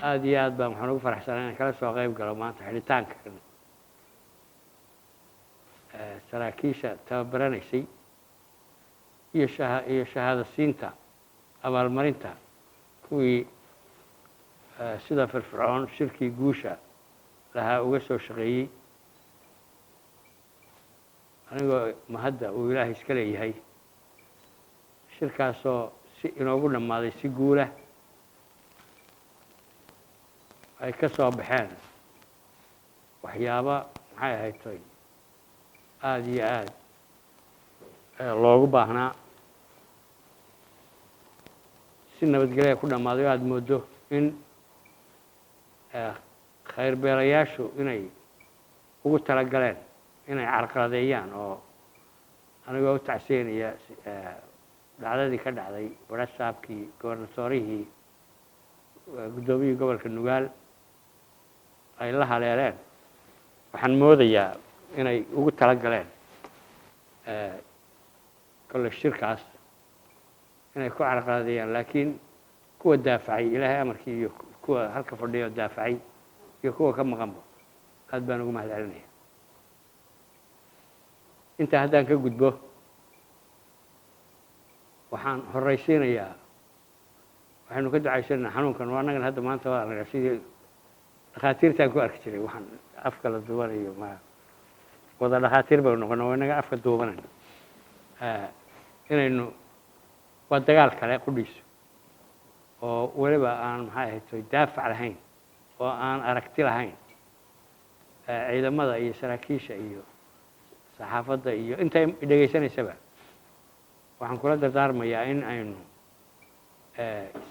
Aad iyo aad baan waxaan ugu faraxsanaa inaan kala soo qayb galo maanta xidhitaanka saraakiisha tababaranaysay iyo shahaado siinta abaalmarinta kuwii sida firfircoon shirkii guusha lahaa uga soo shaqeeyey. Anigoo mahadda uu Ilaahay iska leeyahay, shirkaasoo si inoogu dhammaaday si guula, ay ka soo baxeen waxyaaba, maxay ahayd toy, aada iyo aad loogu baahnaa, si nabadgelya ku dhammaaday oo aada mooddo in khayr beelayaashu inay ugu talagaleen inay carqaladeeyaan, oo anigoo u tacsiinaya dhacdadii ka dhacday barasaabkii, gobernatorihii, guddoomiyihii gobolka Nugaal ay la haleeleen. Waxaan moodayaa inay ugu talagaleen kolle shirkaas inay ku carqaladeeyaan, laakiin kuwa daafacay Ilaahay amarkii iyo kuwa halka fadhiyo daafacay iyo kuwa ka maqanba aad baan ugu mahad celinaya. Intaa haddaan ka gudbo, waxaan horraysiinayaa, waxaynu ka ducaysanaynaa xanuunkan. Waa annagan hadda maanta waa aragnaa sidii dhakhaatiirtaan ku arki jiray, waxaan afka la duubanayo. Ma wada dhakhaatiir baynu noqono, waa innaga afka duubanayno inaynu waa dagaal kale qudhiisu oo weliba aan, maxay ahayd toy, daafac lahayn oo aan aragti lahayn. Ciidamada iyo saraakiisha iyo saxaafadda iyo intay dhegaysanaysaba waxaan kula dardaarmayaa in aynu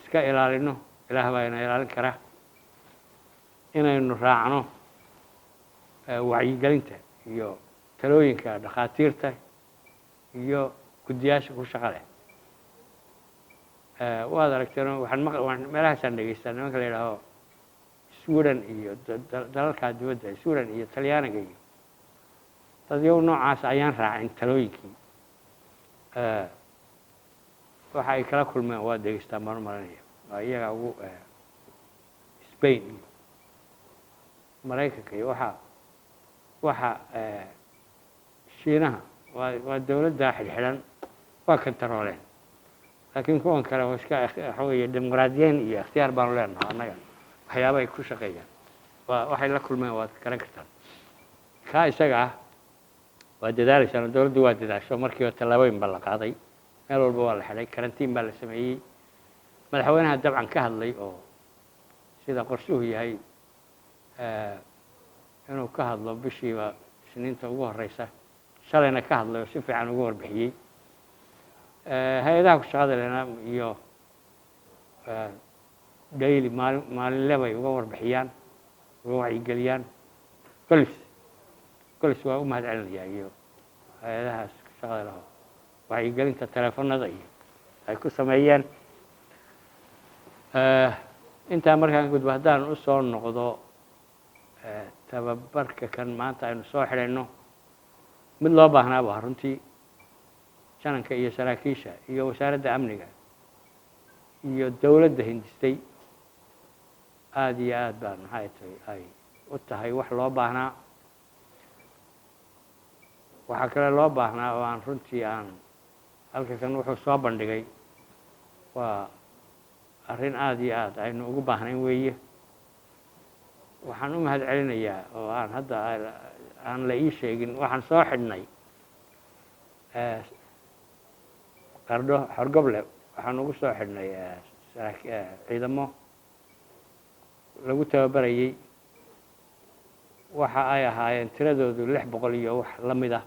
iska ilaalino. Ilaah baa ina ilaalin kara. Inaynu raacno wacyigelinta iyo talooyinka dhakhaatiirta iyo guddiyaasha ku shaqa leh. Waad aragteen, waxaan maq meelahaasaan dhegeystaa nimanka la yidhaaho Sweden iyo dalalkaa dibadda, Sweden iyo Talyaaniga iyo dadyow noocaas ayaan raacin talooyinkii. Waxa ay kala kulmeen waad dhegeystaan baan u malanaya. Waa iyaga ugu Spain iyo Maraykanka iyo waxa Shiinaha waa dowladdaa xidhxidhan, waa kantarooleen, laakiin kuwan kale waa iska, waxa weeye, dimuqraadiyeyn iyo ikhtiyaar baanu leenaha annaga. Waxyaaba ay ku shaqeeyaan waa waxay la kulmeen, waad garan kartaan. Kaa isaga ah waa dadaaleysaan oo dowladdu waa dadaasho. Markiiba tallaabooyin baa la qaaday, meel walba waa la xidhay, karantiin baa la sameeyey. Madaxweynaha dabcan ka hadlay oo sida qorshuhu yahay inuu ka hadlo bishiiba Isniinta ugu horeysa, shalayna ka hadlay oo si fiican ugu warbixiyey. Hay-adaha ku shaqada lena iyo daily, maalin maalinle bay uga warbixiyaan, uga wacyigeliyaan. Golis waa u mahad celinaya iyo hay-adahaas ku shaqada leho wacyigelinta teleefonada iyo ay ku sameeyeen. Intaa markaan gudbo, haddaan usoo noqdo tababarka kan maanta aynu soo xidhayno, mid loo baahnaa bu ahaa runtii. Jananka iyo saraakiisha iyo wasaaradda amniga iyo dowladda hindistay aada iyo aad baan, maxay tahay, ay u tahay wax loo baahnaa. Waxaa kale loo baahnaa oo aan runtii aan halka kan wuxuu soo bandhigay waa arrin aada iyo aad aynu ugu baahnayn weeye. Waxaan u mahad celinayaa oo aan hadda aan la ii sheegin, waxaan soo xidhnay Qardho Xorgoble, waxaan ugu soo xidhnay ciidamo lagu tababarayey. Waxa ay ahaayeen tiradoodu 600 iyo wax la mid ah.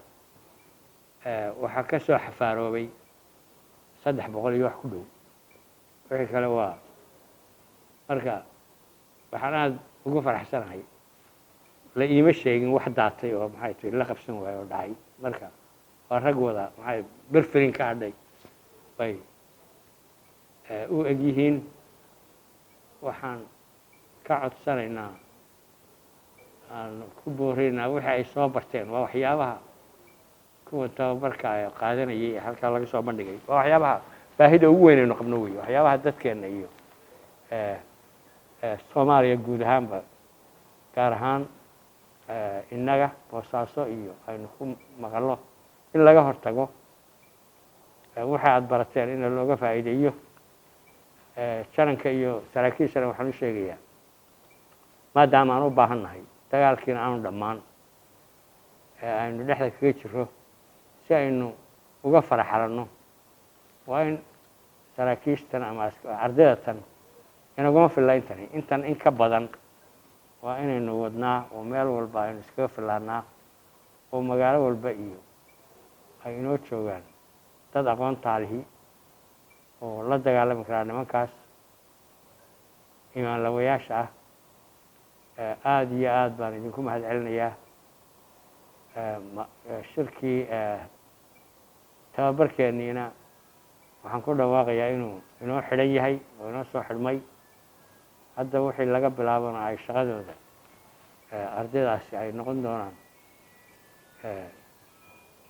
Waxaa ka soo xafaaroobay 300 iyo wax ku dhow. Wixii kale waa marka waxaan aada ugu faraxsanahay, la iima sheegin wax daatay oo maxay tahay la qabsan waayo oo dhacay. Marka waa rag wada maxay berferin ka hadhay bay u eg yihiin. Waxaan ka codsanaynaa, aan ku booraynaa wixii ay soo barteen. Waa waxyaabaha kuwa tababarka ay qaadanayay ee halkaa laga soo bandhigay, waa waxyaabaha baahida ugu weyn aynu qabno wey, waxyaabaha dadkeenna iyo Soomaaliya guud ahaanba, gaar ahaan innaga Boosaaso iyo aynu ku maqallo, in laga hortago. Waxa aada barateen in looga faa'iideeyo jaranka iyo saraakiishana. Waxaan u sheegayaa, maadaama aan u baahan nahay, dagaalkiina aanu dhammaan, aynu dhexda kaga jiro, si aynu uga faraxalanno, waa in saraakiishtan ama ardayda tan inaguma filla intani, intan in ka badan waa inaynu wadnaa oo meel walba aynu iskaga fillaanaa oo magaalo walba iyo ay inoo joogaan dad aqoon taalihi oo la dagaalami karaa nimankaas imaanlawayaasha ah. Aada iyo aada baan idinku mahad celinayaa. Shirkii tababarkeenniina waxaan ku dhawaaqayaa inuu inoo xidhan yahay oo inoo soo xidhmay. Hadda wixii laga bilaabana ay shaqadooda ardaydaasi ay noqon doonaan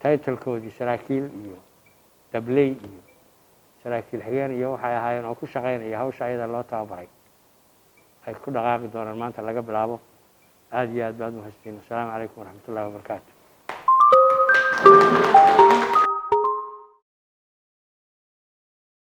title-koodii saraakiil iyo dabley iyo saraakiil xigeen iyo waxay ahaayeen oo ku shaqaynaya hawsha ayada loo tababaray ay ku dhaqaaqi doonaan maanta laga bilaabo. Aada iyo aad baad umahadsantiin. Assalaamu calaykum waraxmat ullahi wabarakaatu.